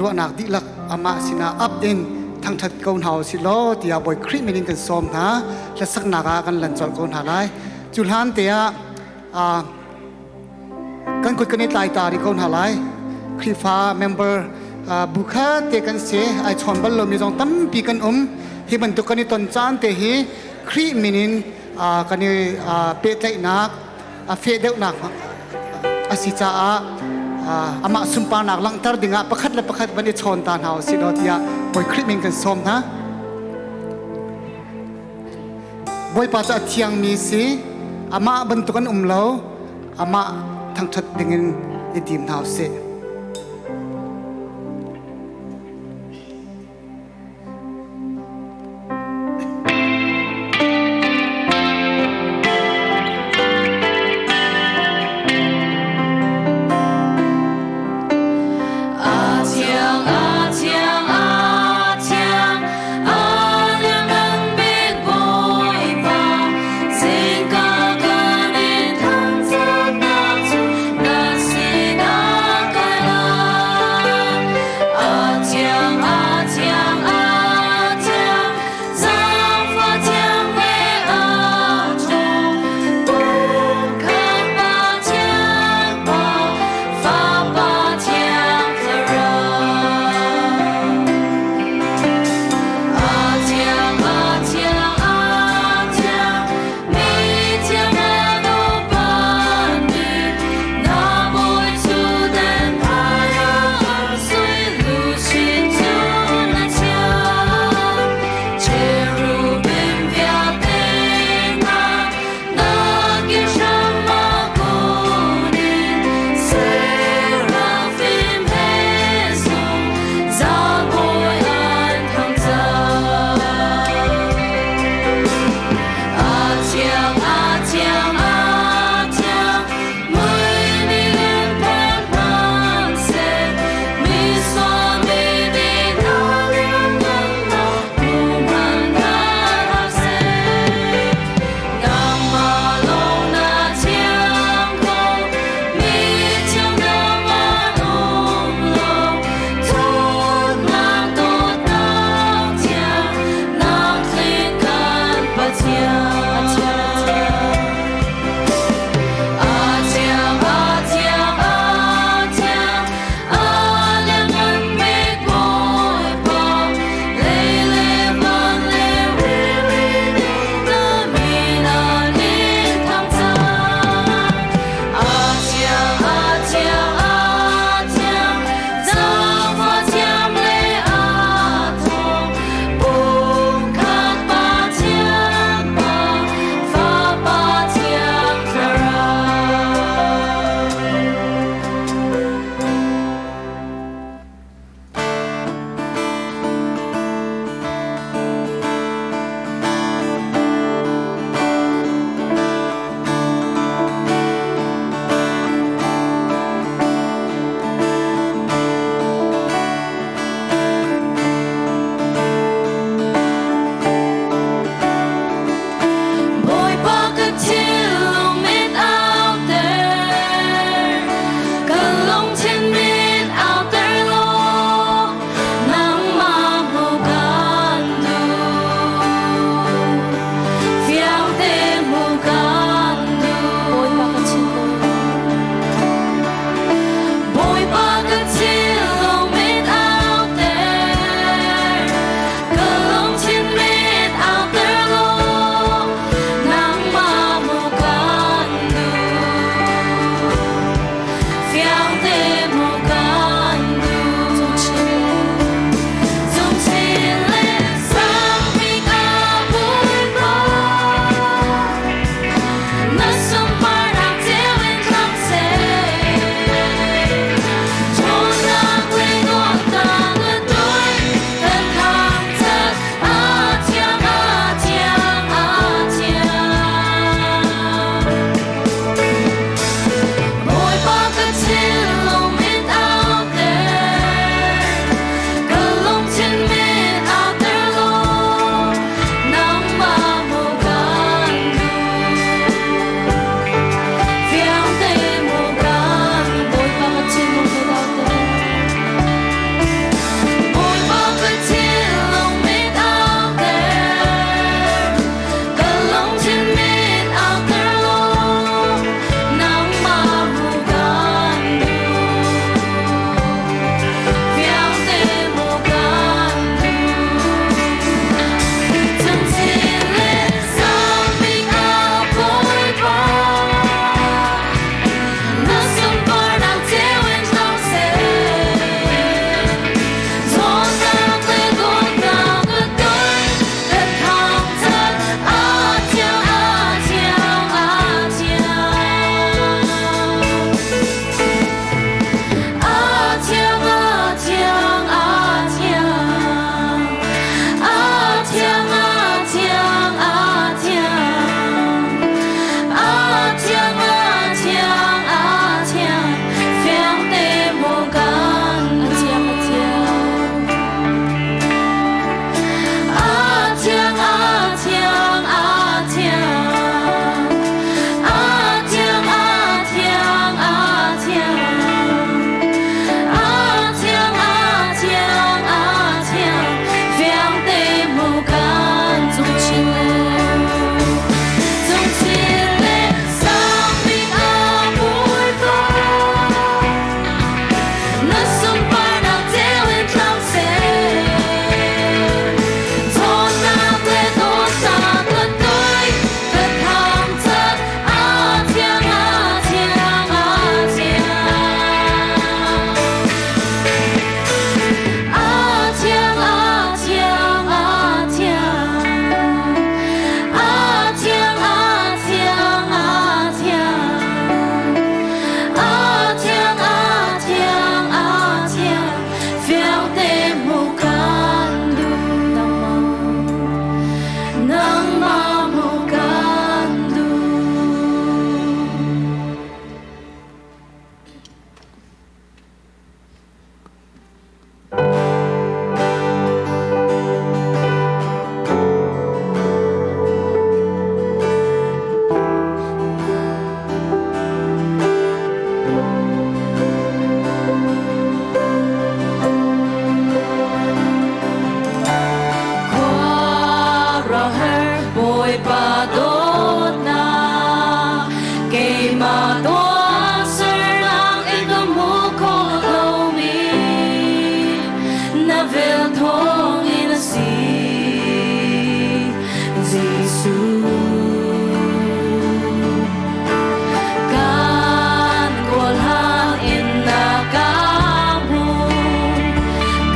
Ruahnak dihlak amah sinah up in thangṭhat ko hna u sih law tiah Bawi Khrih min in kan sawm hna. Hlasaknak ah kan lan colh ko hna lai. Cu hlan te ah kan kut kan i tlai ta rih ko hna lai. Khrihfa member bu khat te kan si, ai chawn bal lomi zong tampi kan um. Hi bantuk kan i ton caan te hi Khrih min in kan i pehtlaihnak a feh deuhnak a si caah amah sunparnak langhter dingah pakhat le pakhat van i chawn ta hna usih law tiah Bawi Khrih min kan sawm hna. Bawipa cu a thiangmi si, amah bantuk an um lo, amah thangṭhat dingin i tim hna usih. A thiang, a thiang, a thiang, a lianngan bik Bawipa. Zingka kan in thangṭhatnak cu na sinah kan. te hmuh kan duh. Nangmah hmuh kan duh. Khuaruahhar Bawipa dawtnak keimah tuahsernak in ka hmu khawh lomi na vel thawngin a si Jesuh. Kan kawl in na ka hmu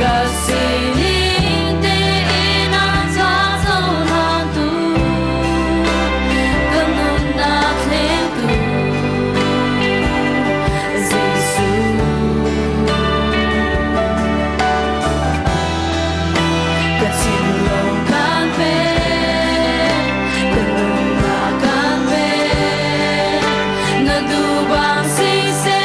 ka sining tein a ca cohlangtu ka nunnak thlengtu Jesuh. Ka thinlung kan pek, ka nunnak kan pek, na duh bang siseh.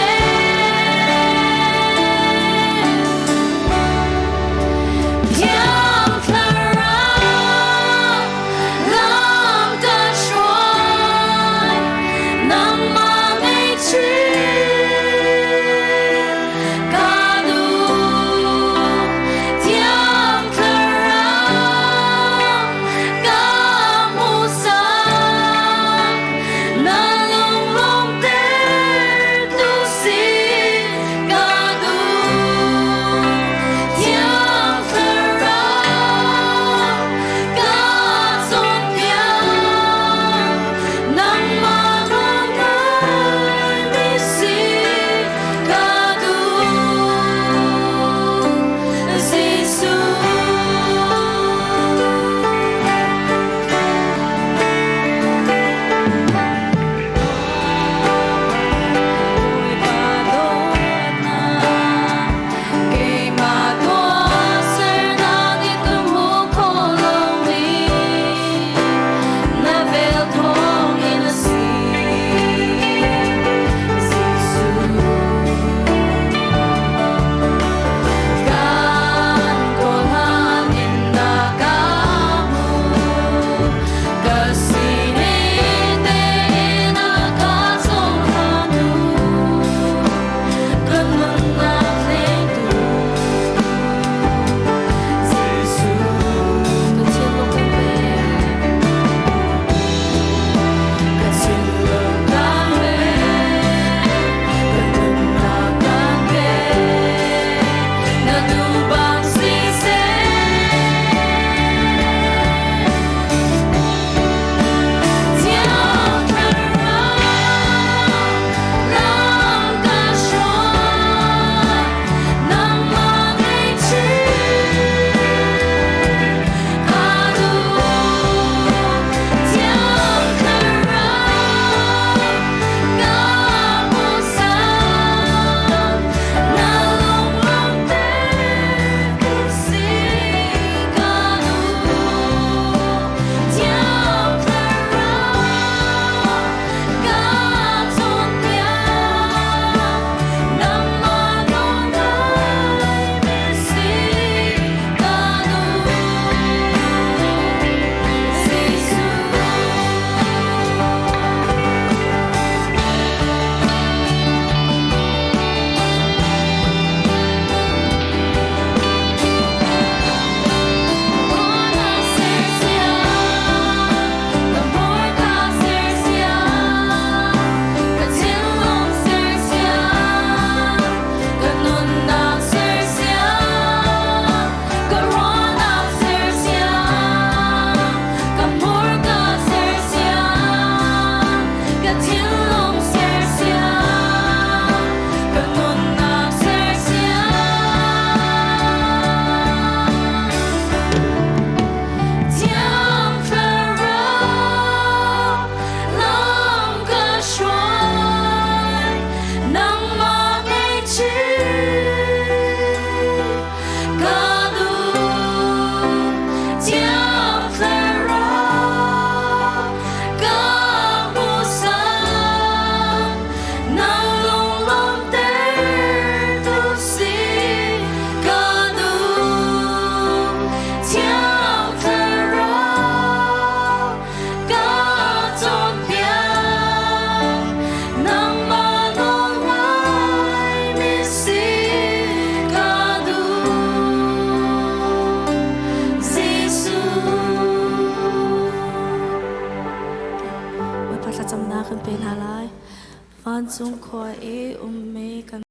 Vancung khua i ummi kan.